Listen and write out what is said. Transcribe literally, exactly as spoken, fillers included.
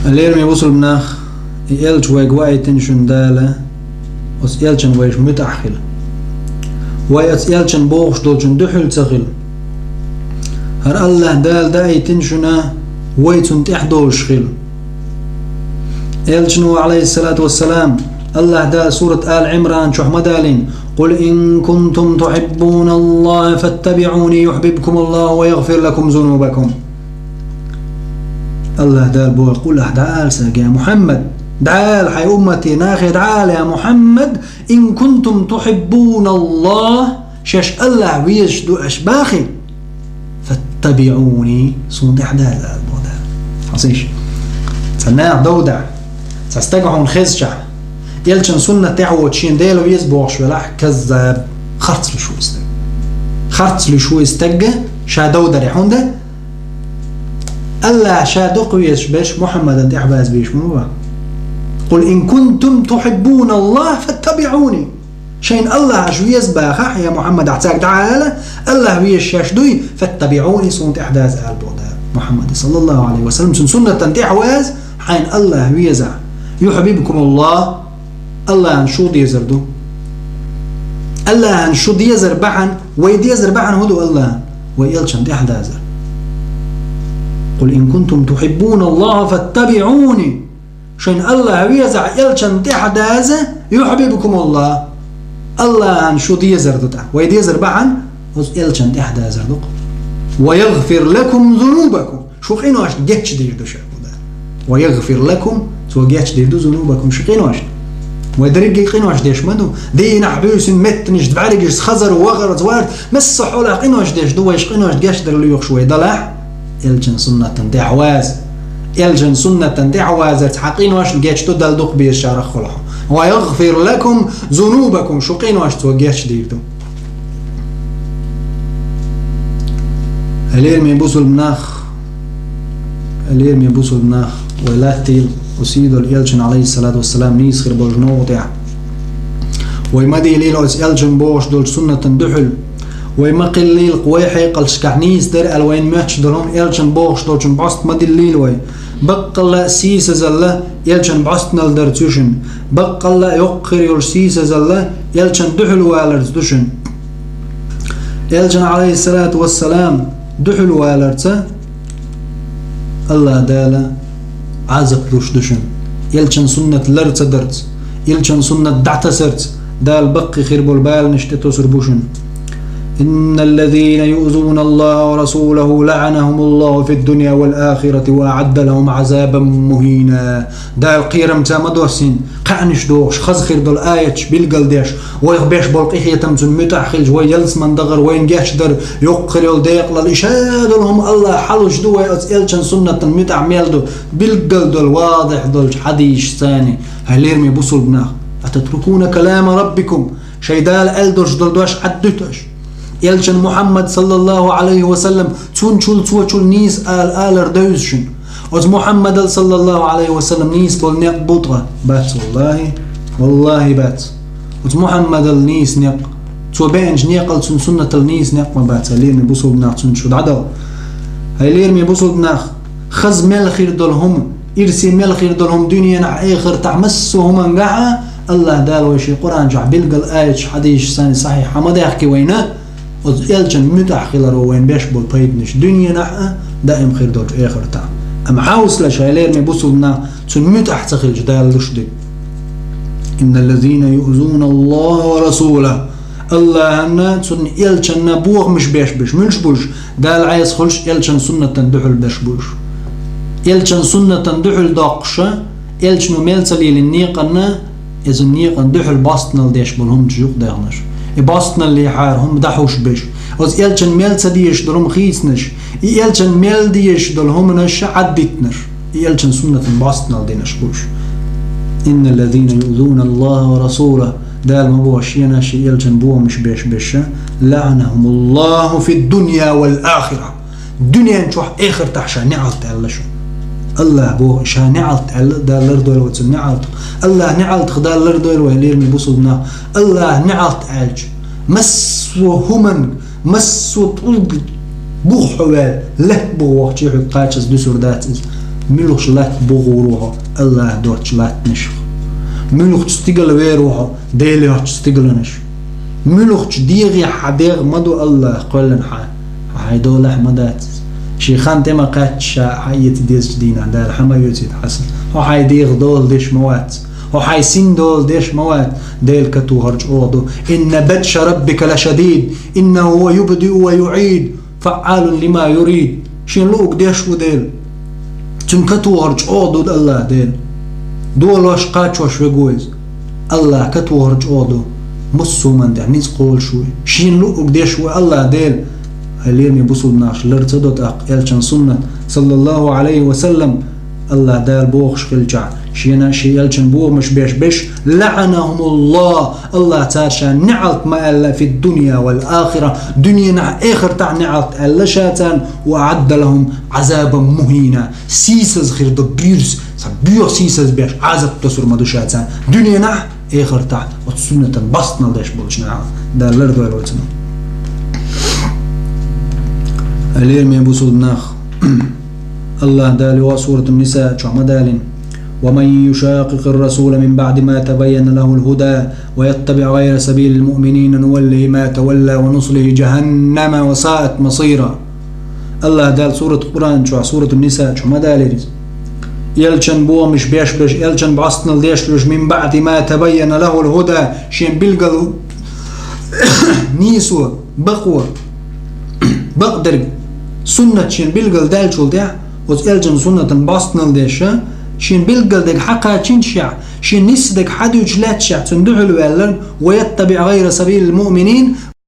Лераме бусулба нах, и элча вайга ваийтина шуна Дала, оцу элчан вайша муьтӀахь хила. Вай оцу элчан бохуш долчун дуьхьал ца хила. ХӀара Аллаха Дала даийтина шуна, вай цунна тӀаьхьа долуш хила. Элчано, алейхиссалату вассалам, Аллаха Дала сурат Ал-Ӏимран чохь ма далийна: «قل إن كنتم تحبون الله فاتبعوني يحببكم الله ويغفر لكم ذنوبكم». Аллаха Дала боху: «Къул», ахь дӀаала сага, я Мухьаммад, дӀаала хьайн уммате нахе, дӀаала, я Мухьаммад: «إن كنتم تحبون الله», шаьш Аллаха везаш ду аша бахий, «فاتبعوني», суна тӀаьхьа даза, ала боху Дала. Хьан сиш? Цхьа наха дов дахь, цхьа стага хьуна хезчахь, элчан суннат тӀаьхьа воцуш, шена Дела веза бохуш велахь, каззаб, харц луьйш ву и стаг. Харц луьйш ву и стаг, ша дов даре, хӀунда Аллаха ша дукха везаш берш Мухьаммадан тӀаьхьа база беш ма бу. «قل إن كنتم تحبون الله فاتبعوني». Шайна Аллаха аша веза бахахь, я Мухьаммад, ахь цаьрга дӀаала, Аллаха везаш шаьш дуй, «فاتبعوني», суна тӀаьхьа даза, ала боху Дала Мухьаммада, саллаллаху алейхи ва саллам, цуьнан суннатан тӀаьхьа ваза, хьайна Аллаха везахь. «يحببكم الله», Аллахьан шу дезар ду. Аллахьан шу дезар бахьана, вай дезар бахьана хӀун ду Аллахьан? Вай элчан тӀаьхьа дазар. «قل إن كنتم تحبون الله فاتبعوني». Шайн Аллаха везахь, элчан тӀаьхьа даза, «يحببكم الله». Аллахьан шу дезар ду тӀаккха. Вай дезар бахьана, оцу элчан тӀаьхьа дазар ду-кх. «ويغفر لكم ذنوبكم». Шу къиношна гечдийр ду ша, боху Дала. «ويغفر لكم», цо гечдийр ду, «ذنوبكم», шу къиношна. Вай дерриге къинош деш ма ду. Дийнахь буьйсанна меттанаш, бӀаьргаш, хазар, вахар, вард, масса хьолахь къинош деш ду, вайша къиношна гечдар лоьхуш вай далахь, элчан суннатан тӀаьхьа ваза. Элчан суннатан тӀаьхьа вазарца хьан къиношна гечду Дала дукха безачарах хуьлу хьо. «ويغفر لكم ذنوبكم», шу къинош цо гечдийр ду. Хьалера, мин бусулба нах, хьалера, мин бусулба нах, вай латтийла оцу сийдолу элчан, алейхиссалату вассалам, нийса хир болчу новкъа тӀехь. Вай ма дийлийла оцу элчан бохуш долчу суннатан дуьхьал. Вай ма кхиллийла вай хьекъалшкахь нийса дара аьлла вайна моьттуш долу хӀума, элчан бохуш долчун бӀоста ма диллийла вай. Баккъалла а сийсазалла элчан бӀостанал дарца ю шуна. Баккъалла а йоккха хир йолуш сийсазалла элчан дуьхьал валарца ду шуна. Элчан, алейхиссалату вассалам, дуьхьал валарца Аллаха Дала Ӏазап луш ду шуна. Элчан суннат лар ца дарца, элчан суннат дӀатасарца Дала баккхий хир болу баланаш тӀетосур бу шуна. «إن الذين يؤذون الله ورسوله لعنهم الله في الدنيا والآخرة وأعد لهم عذابا مهينا». Дала кхерамца ма доссийна, кхаьънаш дохуш, хаза хир долу аяташ билгалдеш, вайх беш болу къинхетам цунна муьтӀахь хилча, вай ялсаман дахар, вайна гечдар, йоккха хир йолу декъалалла, и ша долу хӀума Аллаха хьалуш ду вай оцу элчан суннатан муьтӀахь мел ду, билггал долу, вадихь долчу хьадисашца. Хьалера, мин бусулба нах, «أتتركون كلام ربكم», шайн Дала аьлла долуш долу дош Ӏаддуьту аша. Элчан Мухьаммад, саллаллаху алейхи ва саллам, цунчул, цочул нийса ала алар девза шуна. Оцу Мухьаммадал, саллаллаху алейхи ва саллам, нийса болу некъ бу тхан? Бац, валлахи, валлахи, бац. Оцу Мухьаммадал нийса некъ, цо беанчу некъал, цунна суннатал нийса некъ ма бац, хьалера, мин бусулба нах, цунна шу дӀадала. Хьалера, мин бусулба нах, хаза мел хир долу хӀума, ирсе мел хир долу хӀума дуьненахь, эхартахь, массо а хӀумангахь а Аллаха Дала вай шен Къуръан чохь билггал аяташ, хьадисаш санна сахьихь хьа ма даьхки вайна, оцу элчан муьтӀахь хиларо вайна беш болу пайданаш дуьненахь а, даим хир долчу эхартахь. Амма хьовсалаш, хьалера, мин бусулба нах, цунна муьтӀахь ца хилча Дала луш дерг. «إن الذين يؤذون الله ورسوله». Аллахьанна, цунна элчанна бохамаш беш берш, муьлш бу уьш, Дала Ӏеса хуьлуш, элчан суннатан дуьхьал берш бу уьш. Элчан суннатан дуьхьал доккхуша, элчано мел ца лелийна некъанна, иза некъан дуьхьал бостнал деш болу хӀума чу юкъадаьхнарш. И бостналлехьара хӀума дӀахьуш берш. Оцу элчан мел ца дезаш долу хӀума хийцинарш. И элчан мел дезаш долу хӀуманаш Ӏаддитинарш. И элчан суннатан бостнал динарш бу уьш. «إن الذين يؤذون الله ورسوله», Дала ма боху шена шен элчан бохамаш беш берш, «لعنهم الله في الدنيا والآخرة». Дуьнен чохь, эхартахь ша неӀалт аьлла шу. Аллаха боху, ша неӀалт аьлла, Дала лардойла вай цу неӀалтах. Аллаха неӀалтах Дала лардойла вай, хьалера, мин бусулба нах. Аллаха неӀалт аьлча, массо а хӀуманга, массо а тӀулга бух хьо ваьлла, лаьтта бух вахча хьоьга кхачаза дуьсур дац иза. Муьлхачу латта бухур ву хьо АллахӀа доцчу латтанашах? Муьлхачу стигала вер ву хьо Дела йоцчу стигаланаш? Муьлхачу дегӀе хьан дегӀ ма ду АллахӀа кхоьллина хьан? Хьо хьайн долахь ма дац иза. Шен хан тӀе ма кхаьчча, ша хьаэца дезачу дийнахь Дала хьан ма оьцийта хьан са. Хьо хьайн дегӀа дола деш ма вац. Хьо хьайн син дола деш ма вац. Делан катохар чӀогӀа ду. «Инна батша раббика лашадид, иннаху хува юбдиу ва юӀид, фаъалун лима юрид». Шен луъург деш ву Дела. Цуьнан катохар чӀогӀа ду АллахӀ Дела. Долош, кхачош верг ву иза. АллахӀан катохар чӀогӀа ду. Массо а хӀуманна тӀехь ницкъ кхолуш ву. Шена луъург деш ву АллахӀ Дела. Хьайн лераме бусулба нахаша лар ца до тӀаккха элчан суннат, саллаллаху Ӏалайхи ва саллам, АллахӀ Дала бохуш хилчахь, шена шен элчан бохамаш беш берш, лаӀанахумуллахӀ, АллахӀа цара ша неӀалт ма аьлла, фид-дунья вал-ахира, дуьненахь, эхартахь неӀалт аьлла ша царна, ва аӀадда лахум Ӏазабан мухӀина, сийсаз хир до буьйса, цхьа боьха сийсаз беш, Ӏазап тосур ма ду ша царна дуьненахь, эхартахь, оцу суннатан бастнал деш болчу нахах. Дала лардойла вай цунах. Лераме бусулба нах, АллахӀ Дала йоӀ Суратун-Ниса чохь ма далийна: «Ва ман юшакъикъир-расула мин баӀди ма табаййана лахул-худа ва яттабиӀ гӀайра сабилил-муъминина нуваллихӀи ма тавалла ва нуслихӀи жахӀаннама ва саат масира». АллахӀ Дала сурат Къуръан чохь, Суратун-Ниса чохь ма далийра иза. Элчан бохамаш беш берш, элчан бастнал деш берш, мин баӀди ма табаййана лахул-худа, шен билггал нийсо, бакъо, бакъдерг, суннат шен билггал даьллачул тӀаьхьа, оцу элчан суннатан бастнал деш, шен билггал дерг хьакхачийначохь, шен нийса дерг хьадуьйцуш лаьттачохь, цунна дуьхьал ваьлларг, ва яттабиӀ гӀайра сабилил-муъминин,